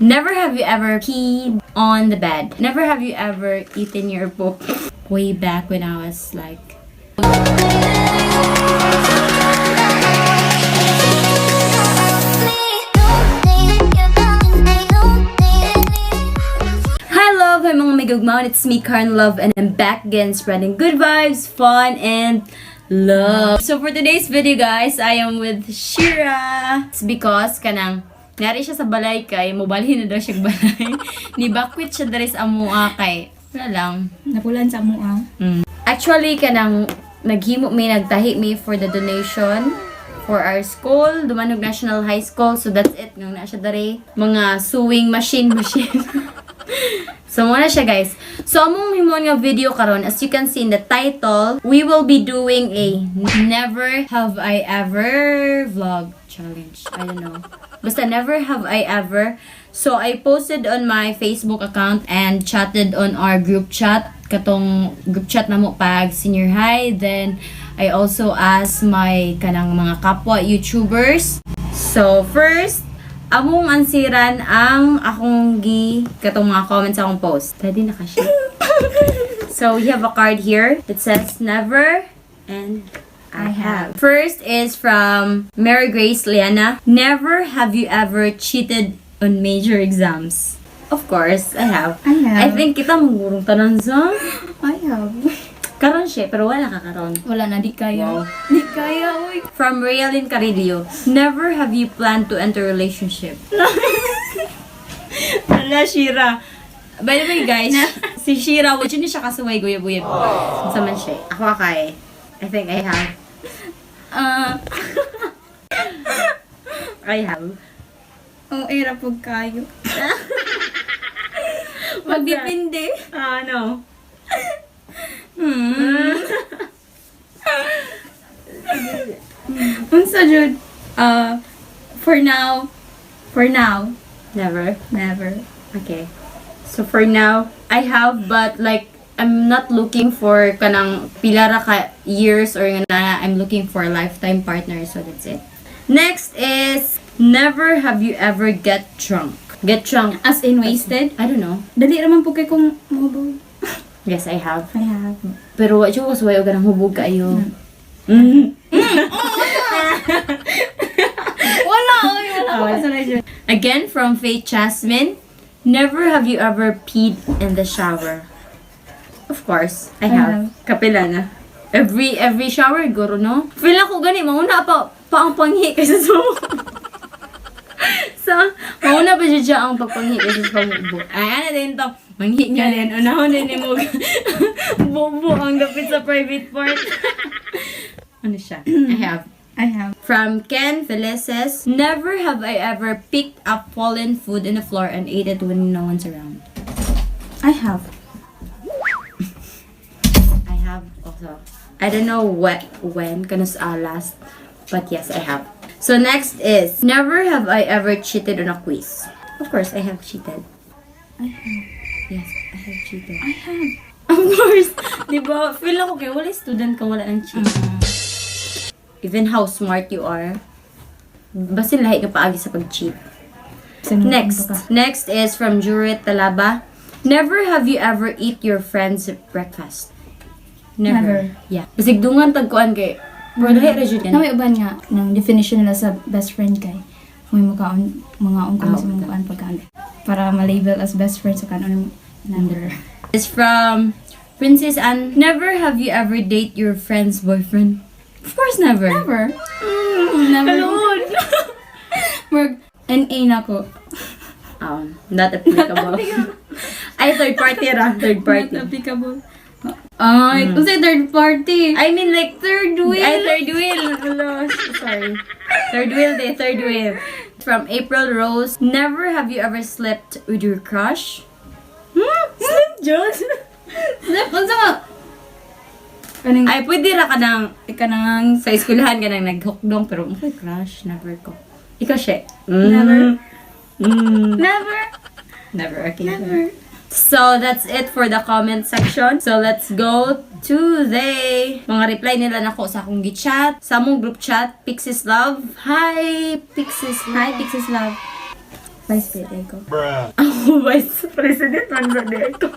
Never have you ever peed on the bed. Never have you ever eaten your book way back when I was like. Hi love! Hi mga may gugmaon. It's me, Karen Love, and I'm back again spreading good vibes, fun, and love. So for today's video, guys, I am with Shira. It's because kanang nari siya sa balay kay mobalhin na daw siya balay. Ni bakwit siya diri sa amoa kay wala lang. Napulan sa amoa. Actually, kanang naghimo mi, nagtahi mi for the donation for our school, Dumanog National High School. So that's it. Nang na siya diri. Mga sewing machine machine. So mao na siya, guys. So among himuon nga video karon, as you can see in the title, we will be doing a never have I ever vlog challenge. I don't know. Basta never have I ever. So I posted on my Facebook account and chatted on our group chat, katong group chat namo pag senior high. Then I also asked my kanang mga kapwa YouTubers. So first, among ansiran ang akong gi katong mga comments sa akong post. Pwede na ka siya. So we have a card here. It says never and I have. First is from Mary Grace Liana. Never have you ever cheated on major exams. Of course, I have. I have. I think kita mangurong tanan sa I have. Karon siya, pero wala ka karon. Wala na, di kaya. Wow. Di kaya, uy. From Raylin Carillo. Never have you planned to enter a relationship. Ala, Shira. By the way, guys, si Shira, wala niya siya kasuway, guyab-guyab. Unsa man siya? Ako kay. I think I have. I have. Oh, era pag kayo. Magdepende. Ah, no. Unsa jud? For now, Never. Never. Okay. So for now, I have, but like I'm not looking for kanang pila ra ka years or nga na I'm looking for a lifetime partner, so that's it. Next is never have you ever get drunk. Get drunk. As in wasted? I don't know. Dali raman po kay kung mohubog. Yes, I have. I have. Pero wa jud ko suway og kanang hubog kaayo. Wala, oy, wala ko kasulay jud. Again from Faith Jasmine, never have you ever peed in the shower. Of course, I I have. have. Kapila na. Every shower guro, no? Feel ako gani mauna pa pa ang panghi kaysa sa sa mauna pa siya ang pagpanghi kaysa sa pangubo. Ay, ano din to? Manghi nga din. Unahon din mo. Bubo ang dapit sa private part. Ano siya? I have. I have. From Ken Felices, never have I ever picked up fallen food in the floor and ate it when no one's around. I have. I have also. I don't know what when kanus last, but yes, I have. So next is never have I ever cheated on a quiz. Of course, I have cheated. I have. Yes, I have cheated. I have. Of course. Di ba? Feel ako kay wala student kang wala ng cheat. Even how smart you are, basin lahi ka paagi sa pag-cheat. Next. Next is from Jurit Talaba. Never have you ever eat your friend's breakfast. Never. Never. Yeah. Basig dungan tagkuan kay pero lahi ra jud Na may uban nga ng definition nila sa best friend kay may mukaon mga ungkol sa mga kuan pagkaan para ma-label as best friend sa kanon, never. Is from Princess Anne. Never have you ever date your friend's boyfriend. Of course never. Never. Never. Kalon. Work NA na ko. Not applicable. Ay, third party ra. Third party. Not applicable. Ay, mm. Third party. I mean, like Third wheel. Ay, third wheel. Hello. Sorry. Third wheel day, third wheel. From April Rose. Never have you ever slept with your crush? Hmm? Sleep, John? Slip, unsa nga? Kaning, Ay, pwede ra ka nang kanang sa eskwelahan ka nang naghukdong, pero okay, crush, never ko. Ikaw, she. Never. Never. Never, okay. Never. So, that's it for the comment section. So, let's go to the mga reply nila nako sa akong gi-chat, sa among group chat, Pixies Love. Hi, Pixies Love. Hi, Pixies Love. Vice president ko. Ako, vice president man sa ko.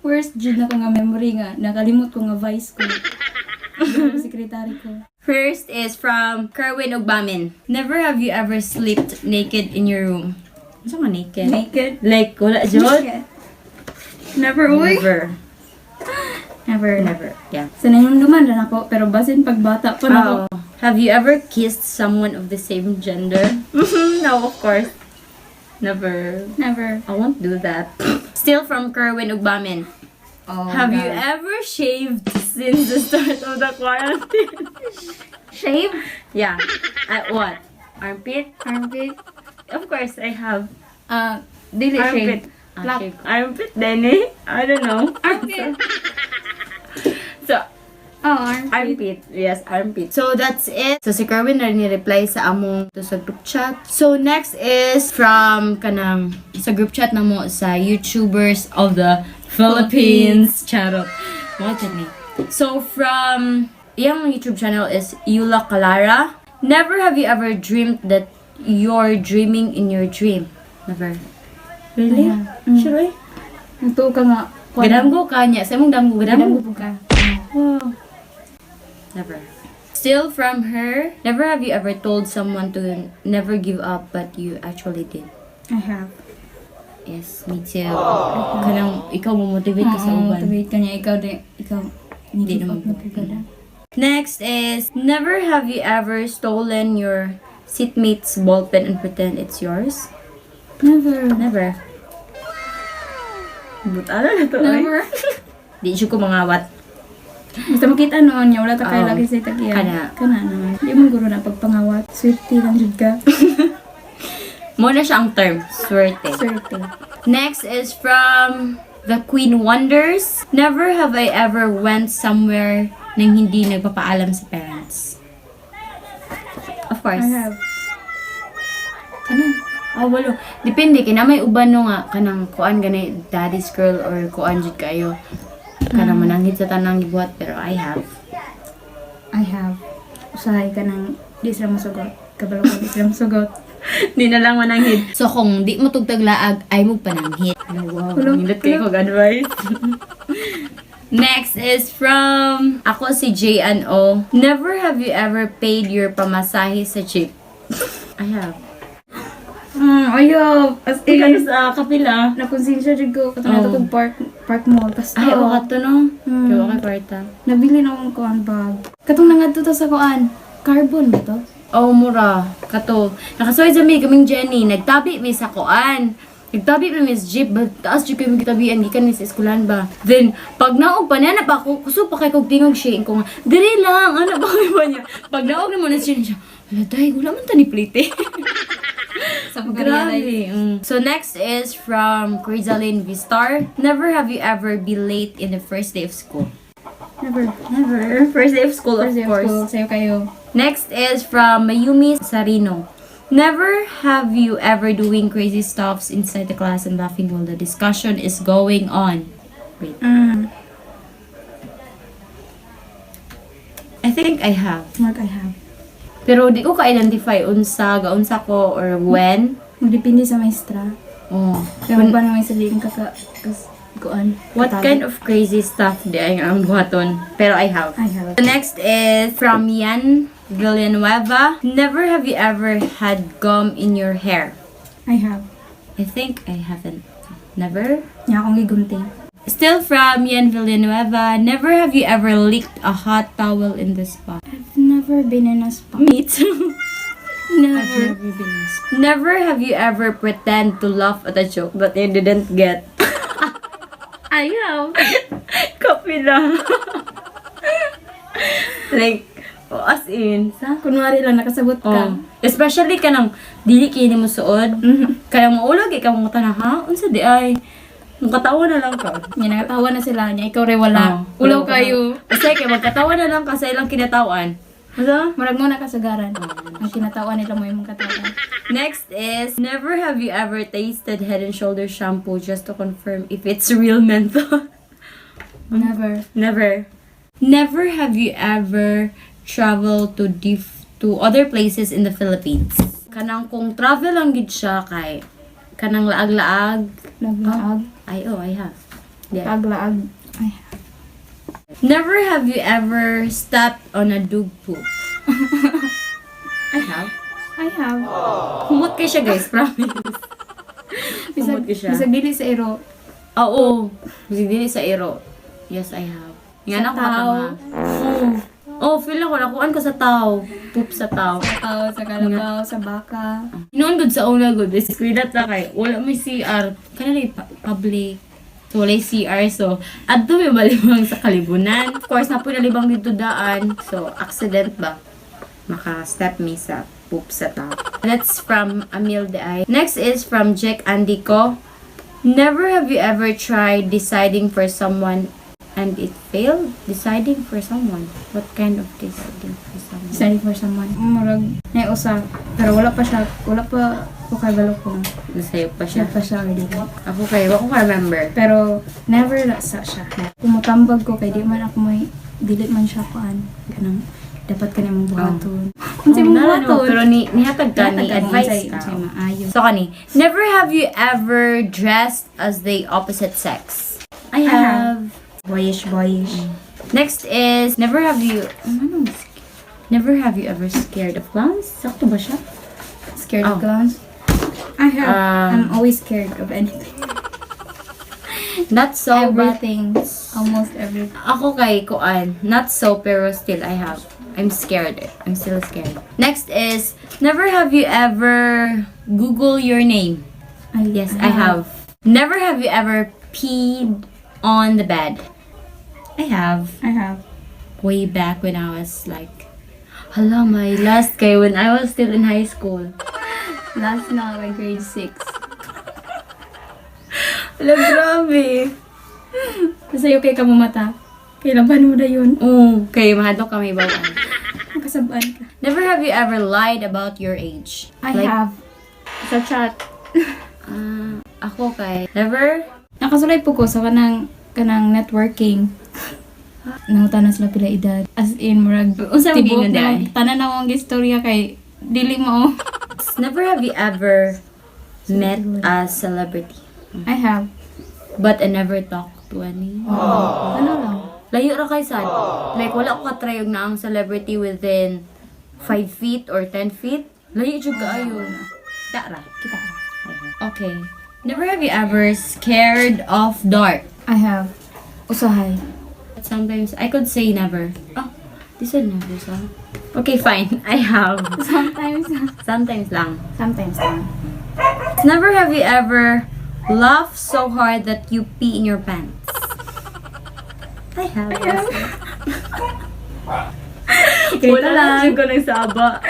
Worst jud na ko nga memory nga nakalimot ko nga vice ko. Secretary ko. First is from Kerwin Ugbamin. Never have you ever slept naked in your room. Ano nga naked? Naked? Like, wala jud? Never, uy. Never. Never. Never. Yeah. Sa nanunduman rin ako, pero basin pagbata pa na ako. Oh. Have you ever kissed someone of the same gender? No, of course. Never. Never. I won't do that. Still from Kerwin Ugbamin. Oh, Have you God. ever shaved since the start of the quarantine? Shave? Yeah. At what? Armpit? Armpit? Of course, I have. Dili Armpit. shave. Ah, Plap. shave. Armpit, Denny? I don't know. Armpit. So, Oh, armpit. armpit. Yes, armpit. So, that's it. So, si Kerwin na ni-reply sa among to sa group chat. So, next is from kanang sa group chat na mo sa YouTubers of the Philippines. Charot. Mga chat ni. So, from iyang YouTube channel is Yula Kalara. Never have you ever dreamed that you're dreaming in your dream. Never. Really? Yeah. Mm. Sure? Eh? Nagtuo ka nga. Gadamgo ka niya. Sa imong damgo, gadamgo. Gadamgo ka. Wow. Never. Still from her, never have you ever told someone to never give up, but you actually did. I have. Yes, me too. Kanang ikaw mo motivate ka sa Oo, uban. motivate ka niya. Ikaw di, ikaw, Di ni give naman up na po ka na. Next is, never have you ever stolen your seatmate's ballpen and pretend it's yours? Never. Never. Butala na to, ay. Never. Di siya ko mangawat. Basta makita noon niya, wala ta kay Oo. lagi sa itagiya. Kana. Kana naman. Di mo guro na pagpangawat. Swerte lang jud ka. Mo na siya ang term, swerte. Swerte. Next is from The Queen Wonders. Never have I ever went somewhere nang hindi nagpapaalam sa parents. Of course. I have. Kanan. Oh, walo. Depende kay na may uban no nga kanang kuan gani daddy's girl or kuan jud kayo. Kanang mananghid sa tanang gibuhat pero I have. I have. Usahay ka nang di sila mosugot. Kabalo ko di sila mosugot. Di na lang mananghid. So kung di mo tugtag laag ay mo pananghid. Wow. Hello? Nindot kayo kog advice. Next is from ako si JNO. Never have you ever paid your pamasahe sa jeep. I have. Ayaw. As in, Ikaw sa kapila. nakonsensya jud ko. Katong Oh. oh. kong park mall. Basta, Ay, wala to no. Kaya kay kwarta. Nabili na akong kuan bag. Katong nangadto ta sa kuan. Carbon ba to? Oh, mura. Kato. Nakasuway sa mi kaming Jenny. Nagtabi mi sa kuan. Nagtabi mi miss jeep. Ba, taas jeep kami gitabian. Gikan mi sa eskwelahan ba. Then, pag naog pa niya, na pa ako. Kuso pa kay kog tingog siya. Ko nga, diri lang. Ano ba kayo ba niya? Pag naog na mo na siya, siya, wala day, wala man ta ni plate. Sa Grabe. So next is from Crizaline Vistar. Never have you ever be late in the first day of school. Never. Never. First day of school, First of day of course. school, sayo kayo. Next is from Mayumi Sarino. Never have you ever doing crazy stuffs inside the class and laughing while the discussion is going on. Wait. I think I have. Mark, I have. Pero di ko ka-identify unsa, gaunsa ko, or when. Magdepende sa maestra. Oh. Pero pa na may sabihin ka ka, kas, kuan. What katabi. kind of crazy stuff di ay ang buhaton? Pero I have. I have. The next is from Yan Villanueva. Never have you ever had gum in your hair? I have. I think I haven't. Never? Nya akong gigunting. Still from Yan Villanueva, never have you ever licked a hot towel in the spa? I've never been in a spa. Me too. Never. Never been in a spa. Never have you ever pretend to laugh at a joke that you didn't get. I have. Kapila. Like, oh, as in, sa? Kunwari lang, nakasabot ka. Oh. Especially kanang dili kini mo suod. Kanang maulog ikaw mo na ha? Unsa di ay? Mukatawa na lang ka. Nya nakatawa na sila. Nya ikaw re wala. Oh. Ulaw kayo. Kasi kay magkatawa na lang ka sa ilang kinatawan. Ano? Murag mo nakasagaran. Ang kinatawa nila mo yung katawan. Next is, never have you ever tasted Head and Shoulders shampoo just to confirm if it's real menthol. Never. Never. Never have you ever traveled to other places in the Philippines. Kanang kung travel lang gid siya kay kanang laag-laag. Laag-laag. Ay, oh, I have. Yeah. Laag-laag. Ay. Never have you ever stepped on a dog poop. I have. I have. Humot kay siya, guys, promise. Bisag, Humot kay siya. bisag dili sa iro. Oo. Bisag dili sa iro. Yes, I have. Nga Sa na ako tao. katanga. Oo. Oh, feel ako nakuan ko sa tao. Poop sa tao. Tao, sa kalabaw, sa baka. Noon gud sa una gud, eskwela ta kay wala may CR. Kana na public. So walay CR, so adto may malibang sa kalibunan. Of course, napoy nalibang dito daan. So accident ba? Maka-step me sa poop sa tao. That's from Amil de Ay. Next is from Jack Andico. Never have you ever tried deciding for someone and it failed? Deciding for someone. What kind of deciding for someone? Deciding for someone. Murag, usa. Pero wala pa siya, wala pa ko kabalo ko. Nasayop pa siya. Siya pa siya already. Ako kayo, ako ka remember. Pero never na sa siya. Kung mutambag ko kay di man ako may dili man siya kuan. Kanang dapat ka mong buhaton. Unsay mong Oh, nala buhaton? no, pero ni nihatag ka ni Nihatag ka kung advice ka. unsay maayo. So kani, never have you ever dressed as the opposite sex? I I have. have. Boyish, boyish. Next is never have you ano, never have you ever scared of clowns? Sakto ba siya? Scared Oh. of clowns? I have. I'm always scared of anything. Not so, but Everything. Almost everything. ako kay kuan, not so pero still I have. I'm scared. I'm still scared. Next is never have you ever Google your name. Yes, I have. Never have you ever peed on the bed. I have. I have. Way back when I was like, hala, my last kay when I was still in high school. Last na like grade 6. Hala, grabe. Sa'yo kay kamumata. Kailan mo na yun? Oo, kay mahadlok kami bawaan. Makasabaan ka. Never have you ever lied about your age. I Like, have. Sa chat. Ah, ako kay, never? Nakasulay po ko sa kanang networking. Nangutana sila pila edad. As in, murag, Unsa man tibok giingon na, di ay? tanan na akong istorya kay dili mo. Never have you ever met a celebrity. I have. But I never talked to any. Ano lang? Layo ra kay sad. Like wala ko ka-try og naang celebrity within 5 feet or 10 feet. Layo jud kaayo. Ta ra. Kita. Okay. Never have you ever scared of dark. I have. Usahay. Sometimes I could say never. Oh, this said never so. Okay, fine. I have. Sometimes. Sometimes lang. Sometimes lang. Never have you ever laughed so hard that you pee in your pants. I have. I have. Wala lang. Ko ng saba.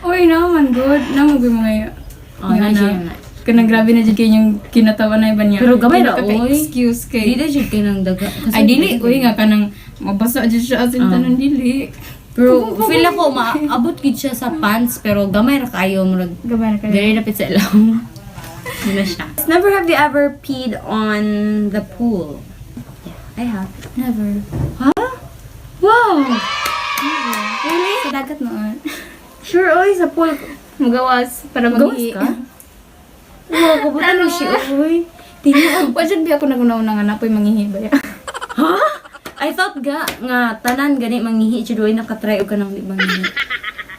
Uy, naman good. Naman good mga Oh, na siya. Kanang grabe na jud kay yung kinatawa na iba niya. Pero gamay ra, Wala ka oy. excuse kay. Dili jud kay nang daga. Kasi Ay dili uy nga kanang mabasa jud siya as in tanan dili. Pero feel ako maabot gid siya sa pants pero gamay ra kayo murag Gamay ra kayo. very dapit sa ilong. Yun na siya. Never have you ever peed on the pool? Yeah, I have. Never. Huh? Wow! Really? Sa dagat noon. Sure, oy, sa pool. Mugawas para Gawas maghihi. ka? Wow, kabutan mo siya, oy. Tinuod. Wa jud bi ako naguna-una nga napoy manghihi ba ya. Ha? I thought ga nga tanan gani manghihi jud oy nakatry og kanang di manghihi.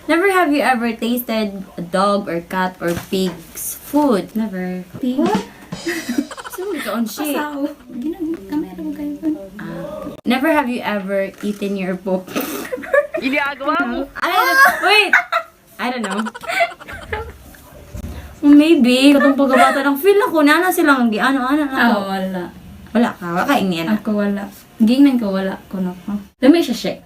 Never have you ever tasted a dog or cat or pig's food? Never. Pig. What? Sino ka on shit? Pasaw. Ginag kamera mo kayo. Ah. Never have you ever eaten your poop. Ginagawa mo. I don't know. Wait. I don't know. Well, maybe katong pagkabata ng feel ako na na silang gi ano ano Ah, ano. wala. Wala ka, wala ka ini ana. Ako wala. Gingnan ko wala ko na ko. Dami siya shit.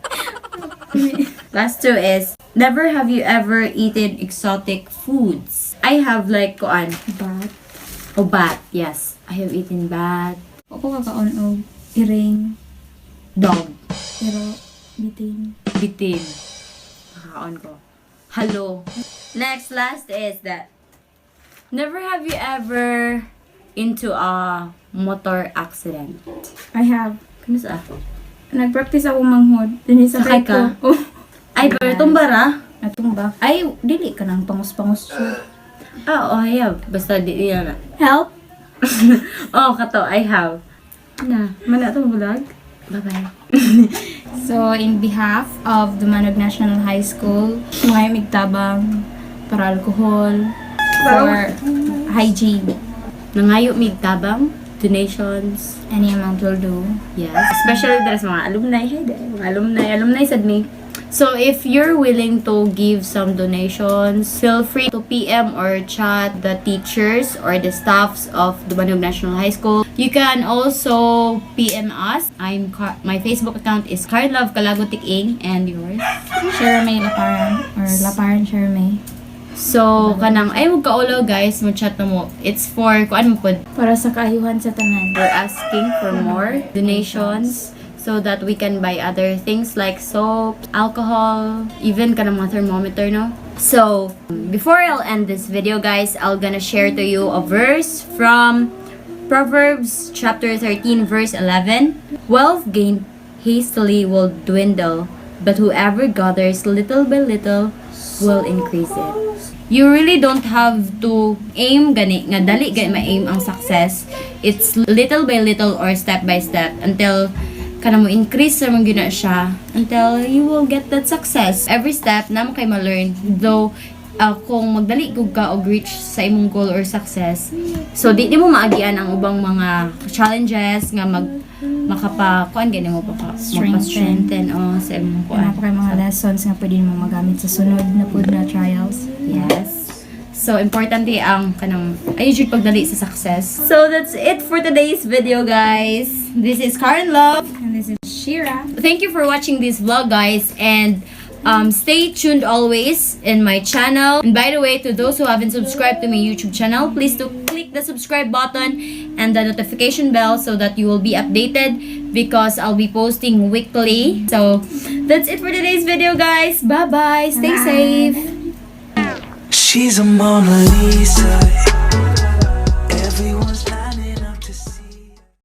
Last two is never have you ever eaten exotic foods. I have like kuan. Bat. Oh, bat. Yes. I have eaten bat. Ako kakaon og iring Dog. pero bitin. Bitin. Nakakaon ko. Hello. Next, last is that never have you ever into a motor accident. I have. Kano sa? Nagpractice ako manghod. Then Sakay sakay ka? ko. Oh. Ay, pero tumbara. Natumba. Ay, dili ka nang pangos-pangos siya. Ah, oh, I have. Basta di niya na. Help! Oh, kato, I have. Na, mana itong vlog? Bye-bye. So, in behalf of Dumanog National High School, mga migtabang para alcohol, for hygiene. Nangayo mig tabang, donations. Any amount will do. Yes. Especially dara sa mga alumni. Hey, dahil mga alumni. Alumni sad me. So, if you're willing to give some donations, feel free to PM or chat the teachers or the staffs of Dumanog National High School. You can also PM us. My Facebook account is Carlove Kalagotik Ing, and yours? Share May Laparan or Laparan Share May. So, kanang ay mo kaulo guys, mo chat na mo. It's for kuan mo pod. Para sa kaayuhan sa tanan. We're asking for more donations so that we can buy other things like soap, alcohol, even kanang mga thermometer, no? So, before I'll end this video, guys, I'll gonna share to you a verse from Proverbs chapter 13, verse 11. "Wealth gained hastily will dwindle, but whoever gathers little by little will increase it." You really don't have to aim gani nga dali gani ma-aim ang success. It's little by little or step by step until kana mo increase sa mong gina siya until you will get that success. Every step na mo kay ma-learn. Though kung magdali gud ka og reach sa imong goal or success, so di mo maagian ang ubang mga challenges nga mag makapa kuan gani mo pa ka Strengthen. Mapa-strengthen, oh, sa imong kuan. Wala pa kay mga lessons nga pwede mo magamit sa sunod na pud na trials. Yes. So, importante ang kanang ayun jud pagdali sa success. So, that's it for today's video, guys. This is Karen Love. And this is Shira. Thank you for watching this vlog, guys. And stay tuned always in my channel. And by the way, to those who haven't subscribed to my YouTube channel, please do click the subscribe button and the notification bell so that you will be updated because I'll be posting weekly. So, that's it for today's video, guys. Bye-bye. Stay Bye. Safe. She's a Mona Lisa.